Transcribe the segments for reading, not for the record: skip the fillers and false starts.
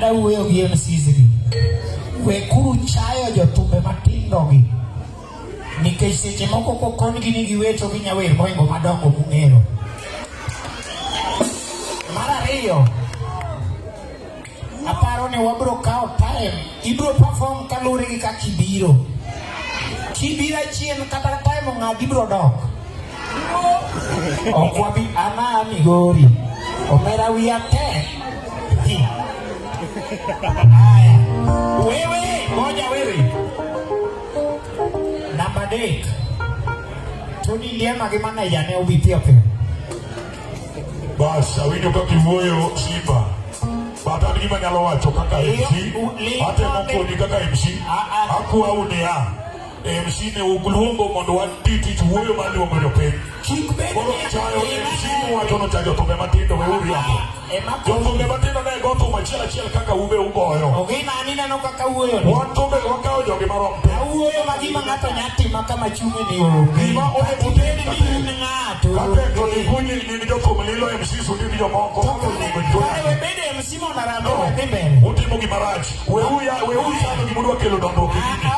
Omera wuoyo gi MCs gi. Wekuru chayo jothumbe matindo gi. Nikech seche moko kokon-gi ni giwer to ginya wer mohingo madongo mung'eyo. Mar ariyo, aparo ni wabro kawo time, ibro perform kaluwore gi kaka ibiro. Kibiro achien kata time ong'adi ibro dok. Ok wabi an aa Migori. Omera wiya tek. Haya. Wewe, ngoja wewe. Namba 3. Tony Ndiema gi manager ne obi piyo piyo. Bas, awinjo kaka iwuoyo Simba. But an gima anyalo wacho kaka MC, atemo koni kaka MC, akwau niya, MC ne uluongo mondo wati tich wuoyo mar luongo jopiny. Koro chayo MC mowacho no cha jothumbe matindo we uriambo. Jothumbe matindo ne go thum achiel achiel kaka ube ugoyo. Ogina an ineno kaka wuoyo ni. Wan thumbe wakawo jogi marom te. Awuoyo ma gima ng'ato nya tima kama chunye ni onge. Gima onego utim ni in ng'ato. Kate to ni kunyi ni jothum lilo MC sundi gi jomoko. Kare we bede MC mondo arambe wadhi mbele. Utimo gima rach. Weuru chano gima udwa kelo dongruok e gini.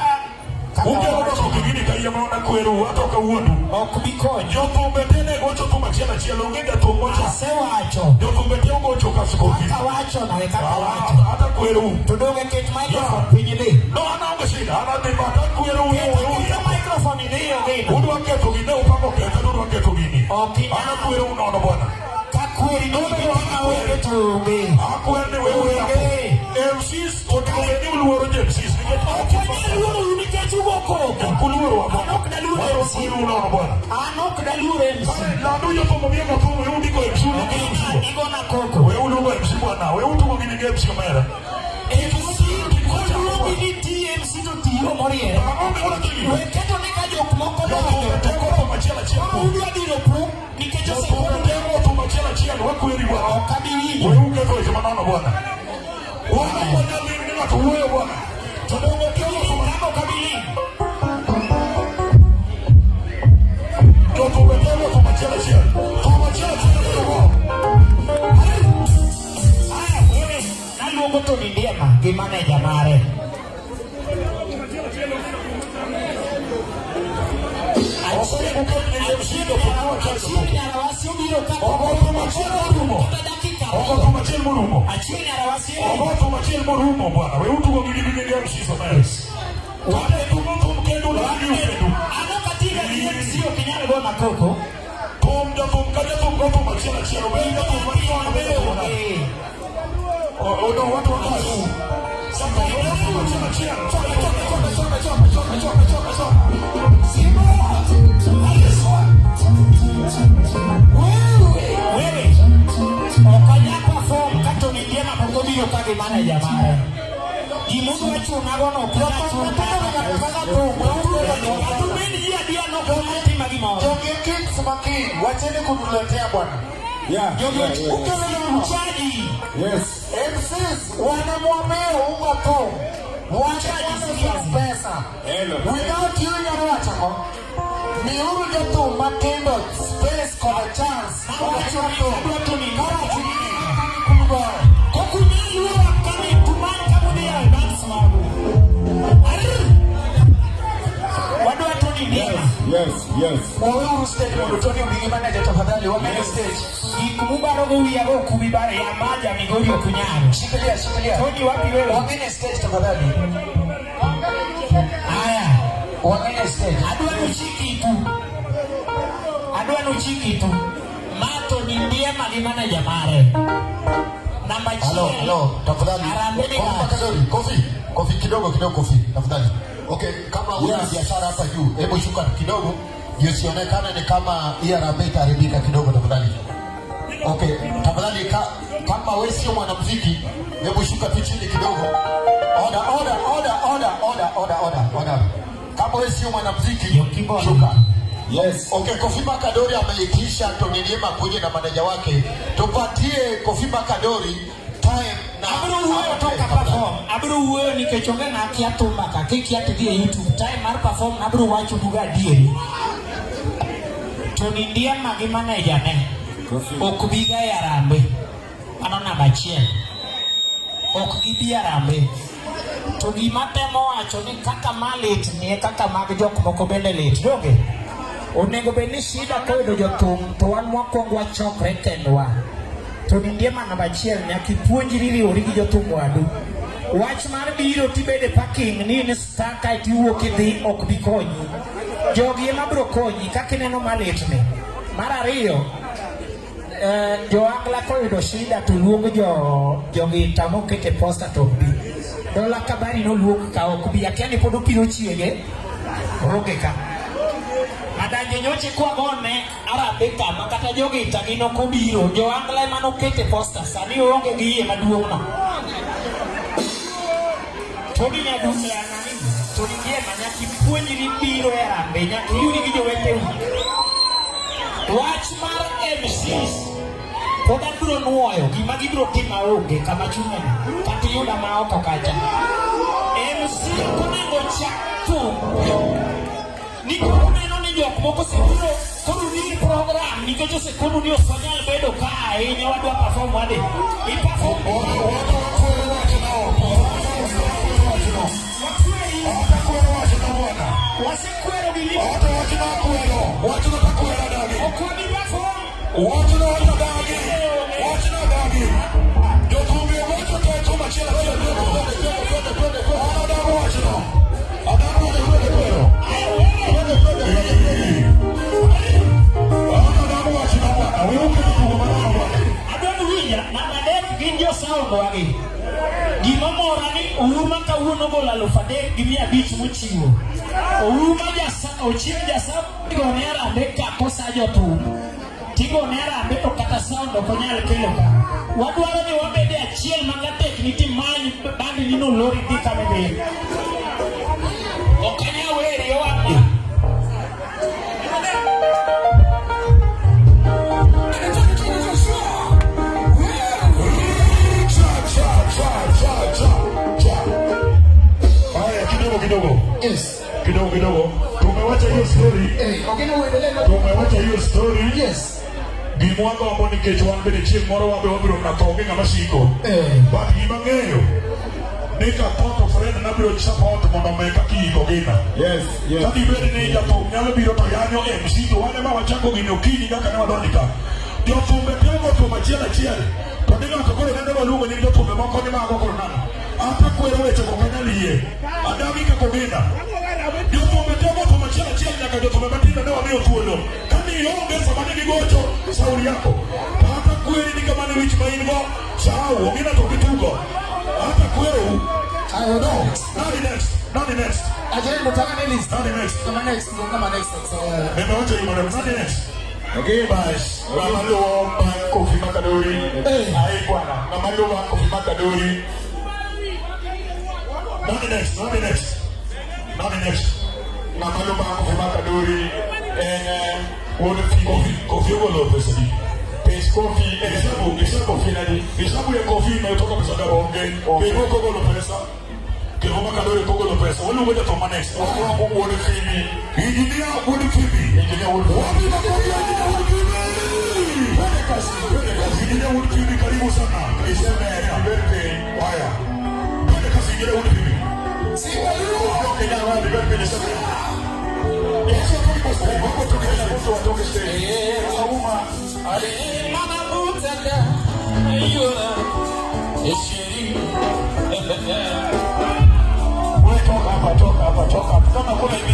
Ukelo dongruok e gini kayiem nono kweru wato kawuondu. Ok bi konyo. Jothumbe te ne gocho thum achiel achiel onge jathum mocha. Asewacho. Jothumbe te ogocho ka skofi. Kaka wacho no e kaka wacho. Hata kweru. To donge ket microphone piny idhi. No an aonge shida an adhi but akwerou ni weuru. Ket microphone idhi ogino. Udwa ketho gini ne upango ketho udwa ketho gini. Ok inyal. An akwerou nono bwana. Kakweri no onge to onge. Akwer ni weuru. MCs onego bed ni uluoro MCs nikech Ok wanyal luorou nikech ugo koko. Ok uluoro wa An ok daluor MC. Uluoro nono bwana. An ok daluor MC. Landu jothum omiyo jothum we undiko MC undiko MC. Igona koko. We uluongo MC bwana, we utugo gini gi MC omera. MC koluongi ni TMC to tiyo moriere. Ang'o miwuoro gini? We keto ni ka jok moko Jothum donjo te go thum achiel achiel. koro udwa diro pung nikech Jothum osekonu te go thum achiel achiel wakweri bwana. ok abi winjo. We uketho weche manono bwana. Wan ok wanyal ling ni ng'ato wuoyo bwana. To donge kama ok abi ling. Jothum te go thum achiel achiel. Thum achiel achiel ema go. Aya, wewe naluongo Tony Ndiema gi maneja mare. Ok onego uket ni MC jothum go achiel Achiel nyarawasi obiro ka Ogo thum achiel morumo. kata dakika Ogo thum achiel morumo. Achiel nyarawasi Ogo thum achiel morumo bwana. We utugo gini gi gi MC omera. Kata tugo thum kendu na gi kendu. Ano katika gi MC ok inyal gona koko. Thum jathum ka jathum go thum achiel achiel. Obed jathum machon obed jathum manade. Oh, no, watu wakae. Sasa ogo thum achiel achiel. Choka choka choka choka choka choka choka choka choka. Simba. Wewe ok anyal perform ka Tony Ndiema pok obiro ka gi manager mare. Gima udwa chunago no ok nyal chuna. Kata ubed ji adier no ok nyal tima gimoro. Jogi Kings Making, wacheni kutuletea bwana. Jogi uchaji. Yes. MCs wanamwambia unga tu. Wacha wana pesa. Without you nyalo wacho ang'o? Miuru jothum matindo space kod chance. Awacho ni adwa Tony Karachi Ndiema. Kugoyo. Kok unyal luoro upcoming tuman kamudhi yawo dance magu. Arr! Wadwa Tony Ndiema. Yes. Waweuru stage mondo Tony obi gi manager tafadhali. Wamede stage. Gik mubarogo wiyago ok ubi baro ya maja Migori ok unyal. Shikilia, shikilia. Tony wapi wewe? Wang'ine stage tafadhali. Haya. Wang'ine stage. Adwa nuchiki tu. Adwa nuchiki tu. Ma Tony Ndiema gi manager mare. Namba Halo, achiel. halo, tafadhali. Harambee ni Kofi ngapi? Makadori, Kofi, Kofi kidogo kidogo Kofi, tafadhali. Okay, kama una biashara hapa juu, hebu shuka kidogo ndio sionekane ni kama hii harambee itaharibika kidogo tafadhali. Okay, tafadhali kama wewe sio mwanamuziki, hebu shuka tu chini kidogo. Order, order, order, order, order, order, order, order. Kama wewe sio mwanamuziki, Yokibo. shuka. Yes. Okay, Kofi Makadori ameitisha Tony Ndiema kuja na maneja wake. Tupatie Kofi Makadori time na Abiro wuoyo to ka perform. Abiro wuoyo nikech onge ng'a kia thumba ka. Kikia to dhi e YouTube. Time mar perform abiro wacho buga adieri. Tony Ndiema gi manager ne ok biga e harambee. Mano namba achiel. Ok gibi Harambee. To gima temo wacho ni kaka ma lit ni e kaka mag jok moko bende lit. Donge? Onego bed ni shida koyudo jothum to wan mwakwongo wachokre kendwa. To Ndiema namba achiel nyaka ipuonjri riwori gi jothum wadu. Wach mar biro tibede parking ni in star kae tiwuok idhi ok bi konyi. Jogi ema biro konyi kaka ineno malit ni. Mar ariyo, joangla koyudo shida to luongo jo jogi tamokete posta to ok bi. Dola Kabari noluong ka ok bi. Akia ni pod opiro chiege. Onge ka. Madanje nyoche kwagone Harambee kama kata jogi tagi nokobiro. Joangla ema nokete posta. Sani oonge gi iye maduong' no. Tony Nyadundo ya nani? Tony Ndiema nyaka ipuonjri biro e Harambee, nyaka iyudi gi joweteu. Wach mar MCs pod abiro nuoyo gima gibiro timo aonge kama chunyani kata iyuda ma oko kacha. MC ok onego chak thum ni koro uneno ni jok moko osebiro koro ni program nikech osekonu ni ok wanyal bedo ka ahinya wadwa perform wadhi i perform wasekwero gi ok wabi perform. Wachno dagi. Jothumbe wacho to thum achiel achiel. An adagi wachno. Adagi wachno. An adagi wachno bwana. Weuru keto tugo marano bwana. Adwa winja namba adek gin jo sound wagi. Gima mora ni Ouma kawuono ogolo 3500 mochiwo. Ouma jasa ochieng jasa gone Harambee ka kosa jothum. Tigone Harambee to kata sound ok onyal kelo ka. Wadwaro ni wabede achiel ma katek ni timany band ni no lori dhi kama idhiye. Ok anyal weri owang' Cha, cha, cha, cha, cha, cha. Haya, kidogo kidogo. Yes. Kidogo kidogo. Tumewacha hiyo story. Eh, Ogina uendelee na Tumewacha hiyo story. Yes. Gima wagombo nikech wan bende chieng' moro wabe wabiro mana tho onge ng'ama siko. Eh. But gima ng'eyo ni ka tho to friend na biro support mondo me kaka iiko gina. Yes. Ka dibed ni jathum nyalo biro to yanyo MC to wan ema wachako gini okinyi kaka ne wadonji ka. Jothumbe temo thum achiel achiel to ni ng'ato koro neno waluongo nying jothumbe moko ni mago koro nang'o. Ata kwero weche go ok anyal yie. Adagi kaka ogina. Jothumbe temo thum achiel achiel nyaka jothumbe matindo ne wamiyo thuolo. Ka ni ionge sama ne gigocho shauri yako. To ata kweri ni kamano wich ma in go sahau ogina to gitugo. Ata kwerou. Ayo no. Nani next? Nani next? Ajeni mtaka nini list? Nani next? Kama next, kama next. Nimewacha hiyo maneno. Nani next? Okay. Bas, ng'ama luwo bang' Kofi Makadori. Eh. Ai bwana, ng'ama luwo bang' Kofi Makadori. Nani next? Nani next? Nani next? Ng'ama luwo bang' Kofi Makadori en wuod Phoebe. Kofi, Kofi ogolo pesa di. Pes Kofi en Hesabu, hesabu. Kofi nadi. Hesabu ya Kofi imetoka pesa ngapi? Onge. Kevo kogolo pesa. Kevo Makadori kogolo pesa. Waluongo jathum ma next. Okwongo wuod Phoebe. Engineer Wuod Phoebe. Engineer wuod Phoebe. Wapi makofi ya Engineer Wuod Phoebe? Twende kazi, twende kazi. Engineer Wuod Phoebe karibu sana. Iseme ibed piny. Haya. Twende kazi Engineer Wuod Phoebe. Ok inyal weyo ibed piny iseme. Kila mtu atoke stage. Auma. Mama mutaka ayora esheri. Wewe toka hapa, toka hapa, toka hapa. Kama kuna hivi